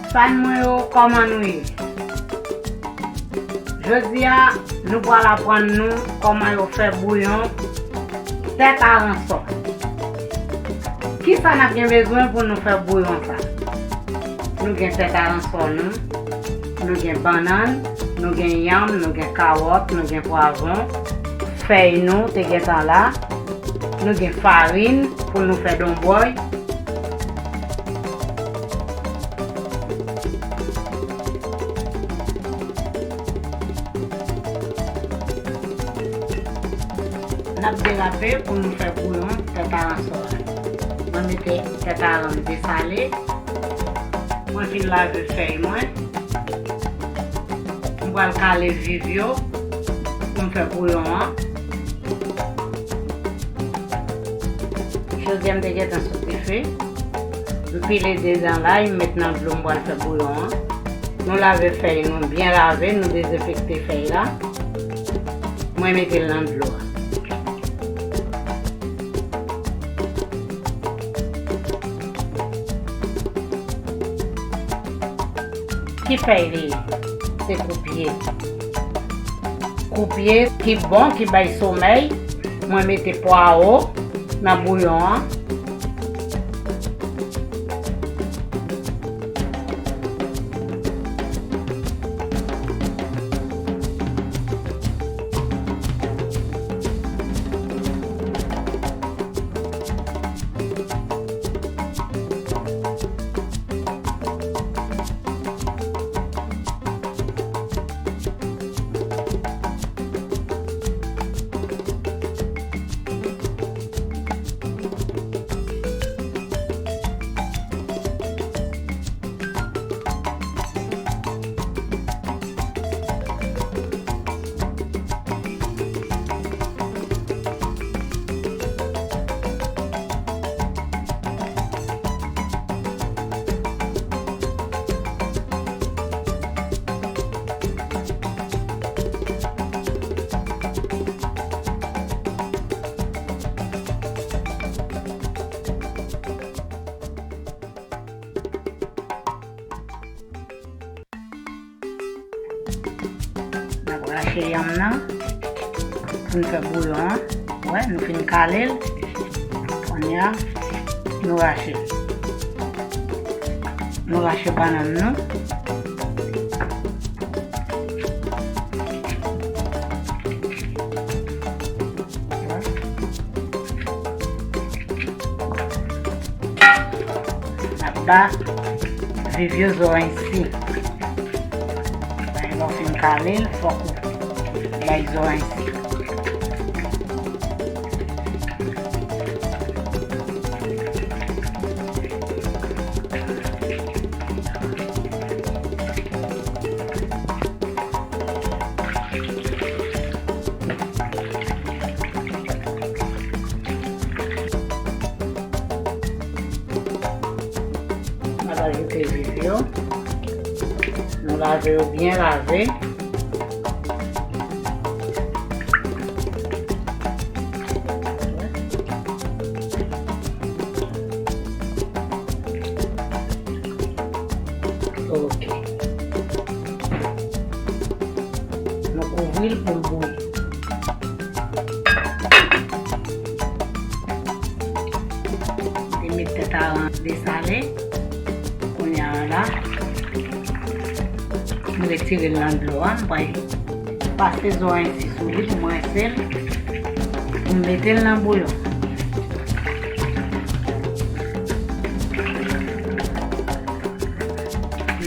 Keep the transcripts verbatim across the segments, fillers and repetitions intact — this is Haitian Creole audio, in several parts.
Fan mwen yo, kòman nou ye? Jodi a, nou pral aprann nou kòman yo fè bouyon tèt aransò. Kisa n ap gen bezwen pou nou fè bouyon sa? Nou gen tèt aransò nou, nou gen bannann, nou gen yanm, nou gen kawòt, nou gen pwavwon, fèy nou te gentan la, nou gen farin pou nou fè donbòy. N ap derape pou nou fè bouyon tèt aransò a. Mwen mete tèt aran m desale. Mwen fin lave fèy mwen. M pral kale viv yo pou m fè bouyon an. Chodyè m te gentan sou dife. M pile de dan lay, m met nan dlo, m pral fè bouyon an. Nou lave fèy nou, byen lave, nou dezenfekte fèy la. Mwen mete l nan dlo a. Ki fèy li ye? Se koupye. Koupye ki bon, ki bay somèy. Mwen mete pwawo nan bouyon an. N ap rache yanm nan pou n fè bouyon an. Wè, nou fin kale l. Kounye a, nou rache l. Nou rache bannann nou. N ap ba viv yo zoranj si. Lè w fin kale l, fòk ou bay zoranj si. N ap ajoute viv yo. Nou lave yo byen lave. Ok. Nou kouvri l pou l bouyi. Te met tèt aran desale. Kounye a la, m retire l nan dlo a, m pral pase zoranj si sou li pou m rense l, pou m mete l nan bouyon.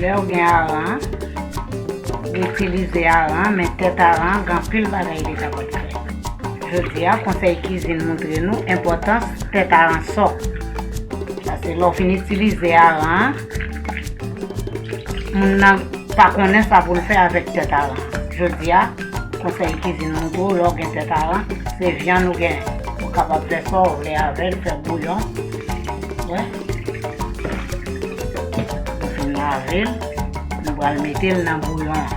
Lè w gen aran, ou itilize aran, men tèt aran gen anpil bagay li kapab fè. Jodi a, konsèy kizin montre nou enpòtans tèt aransò. Paske lè w fin itilize aran an, moun nan pa konnen sa pou l fè avèk tèt aran. Jodi a, konsèy kizin montre w, lè w gen tèt aran, se vyann ou genyen. Ou kapab fè sa w vle avè l, fè bouyon. Wè. Nou fin lave l, nou pral mete l nan bouyon an.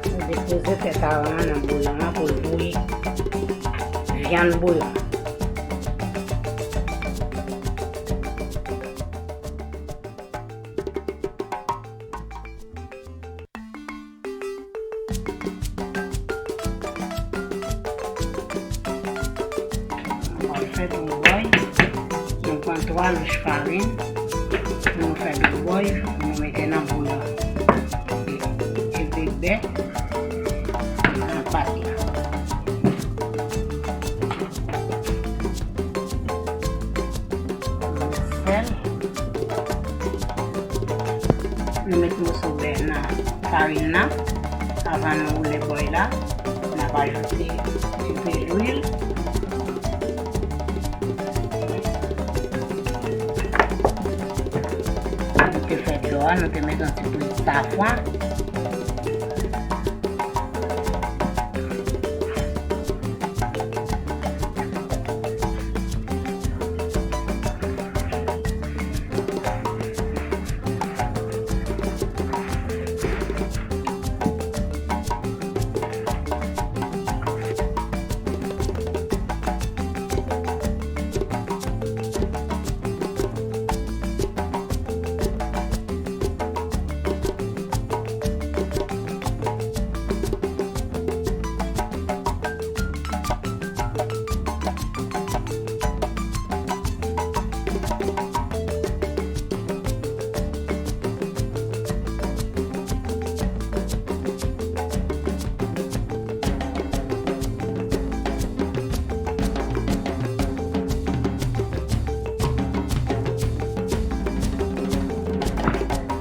Nou depoze tèt aran an nan bouyon an pou l bouyi. Vyann bouyon. Fè donbòy, nou pran twa lòch farin, nou fè donbòy, nou mete nan bouyon. Epi bè nan pat la. Sèl. Nou met moso bè nan farin nan. Avan nou woule bòy la, n ap ajoute enpe lwil. Nou te fè dlo a, nou te met yon ti plis safran.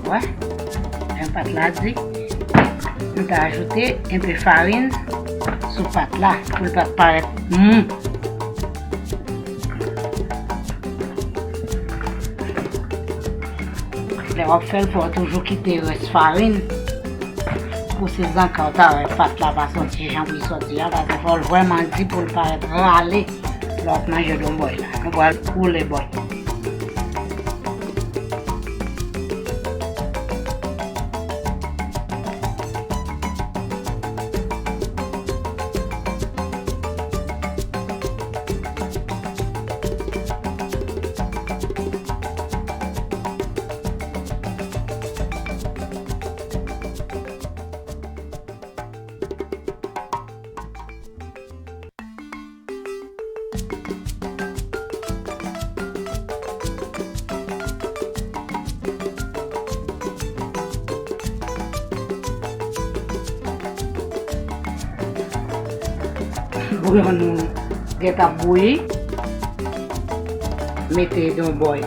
Wè, jan pat la di, nou ta ajoute enpe farin sou pat la pou l pa t parèt mou. Lè w ap fè l, fò w toujou kite rès farin pou si zanka w ta wè pat la pa sòti jan pou l sòti a, paske fò l vrèman di pou l parèt rale lè w ap manje donbòy la. Nou pral woule bòy. Bouyon nou gentan bouyi. Mete donbòy.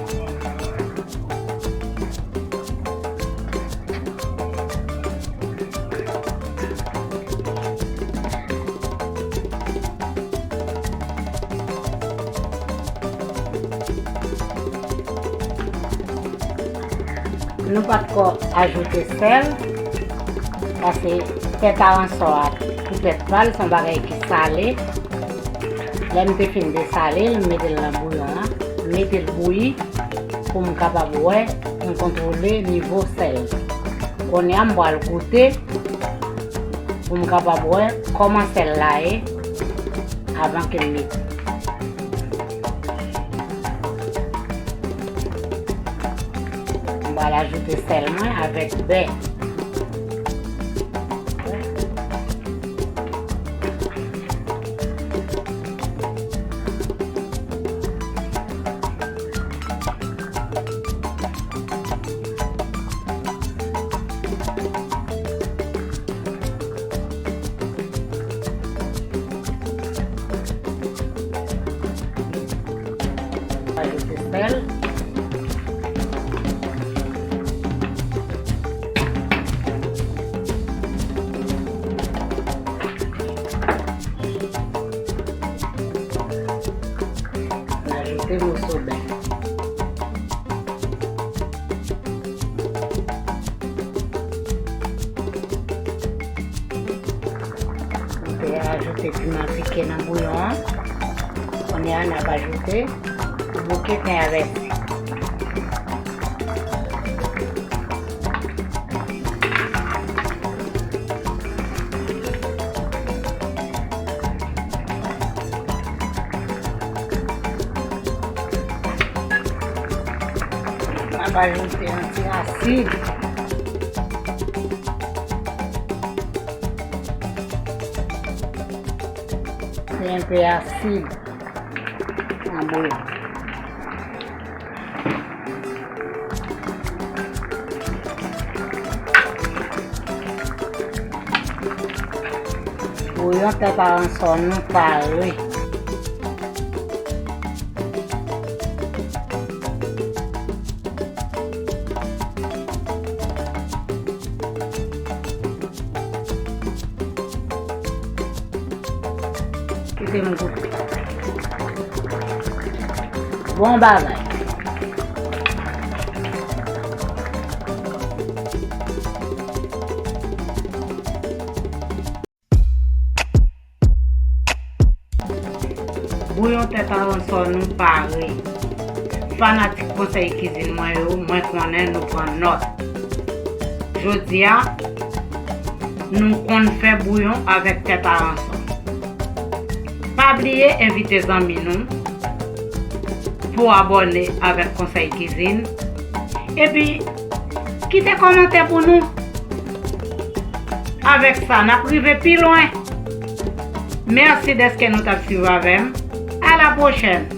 Nou pa t ko ajoute sèl, paske tèt aransò a, pou tèt pa l, se yon bagay ki sale. Lè m te fin desale l, m mete l nan bouyon an, m mete l bouyi pou m kapab wè, m kontwole nivo sèl. Kounye a, m pral goute pou m kapab wè kòman sèl la ye avan ke m mete. M pral ajoute sèl mwen avèk bè. Ajoute sèl. Ajoute moso bè. Nou te ajoute piman pike nan bouyon an. Kounye a, n ap ajoute bouke pen avèti. M ap ajoute yon ti asid. Se enpe asid. Nan bouyon. Bouyon tèt aransò nou pare. Kite m goute. Bon bagay. Bouyon tèt aransò nou pare. Fanatik konsèy kizin mwen yo, mwen konnen nou pran nòt. Jodi a, nou konn fè bouyon avèk tèt aransò. Pa bliye envite zanmi nou pou abòne avèk Konsèy Kizin. Epi, kite kòmantè pou nou. Avèk sa, n ap rive pi lwen. Mèsi dèske nou t ap swiv avè m. A la pwochèn!